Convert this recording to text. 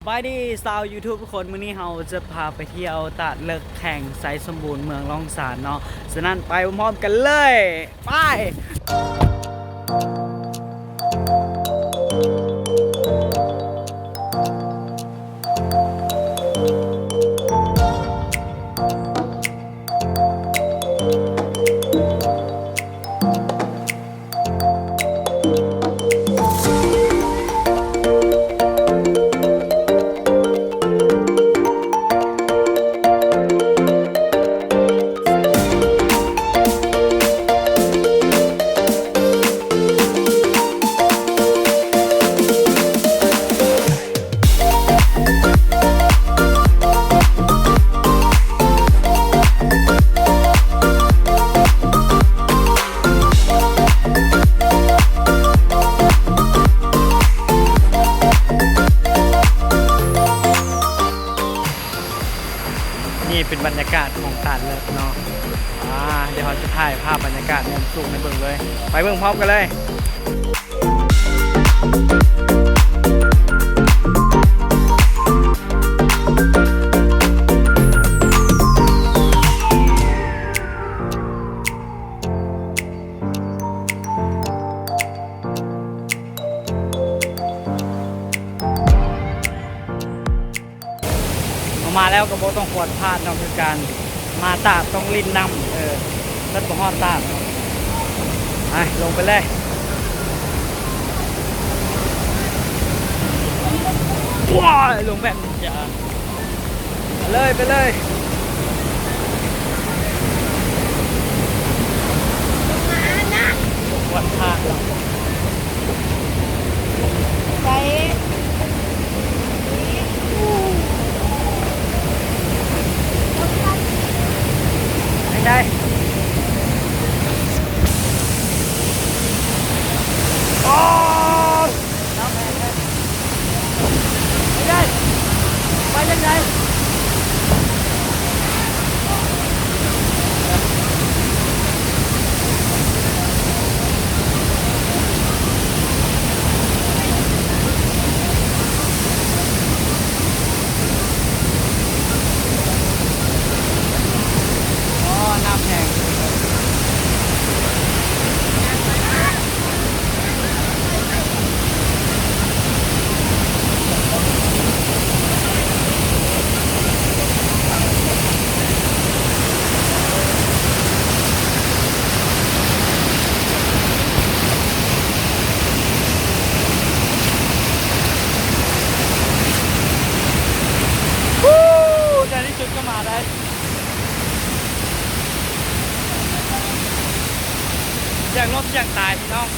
ສະບາຍດີຊາວຢູທູບທຸກຄົນ, ມື້ນີ້ເຮົາຈະພາໄປທ່ຽວຕາດເລິກແຂວງໄຊສົມບູນ ເມືອງລ້ອງຊານເນາະ, ສະນັ້ນໄປພ້ອມໆກັນເລີຍ. ໄປ. ນີ້ເປັນບັນຍາກາດຂອງຕາດເລິກເນາະ. ອາ ດຽວເຮົາຈະຖ່າຍພາບບັນຍາກາດຍາມສຸກໃຫ້ເບິ່ງເລີຍ. ໄປເບິ່ງພ້ອມກັນເລີຍ. ເຮົາມາແລ້ວກໍບໍ່ຕ້ອງຄວນພາດເນາະ, ຄືການມາຕາດຕ້ອງຫຼິ້ນນ້ຳ. ເອີ ເພິ່ນບໍ່ຮອດຕາດເນາະ. ໄປ ລົງໄປເລີຍ. ວ້າຍ ລົງແບບນີ້ຈ້າ. ໄປເລີຍ ໄປເລີຍ. ວັດທາດ ໃສ່ ໄດ້ ໄດ້ ໂອ້. ໄປຈັ່ງໃດ? ອໍ ນ້ຳແຮງ. ໃນທີ່ສຸດກໍມາໄດ້. ສຽງລົມສຽງຕາຍພີ່ນ້ອງ.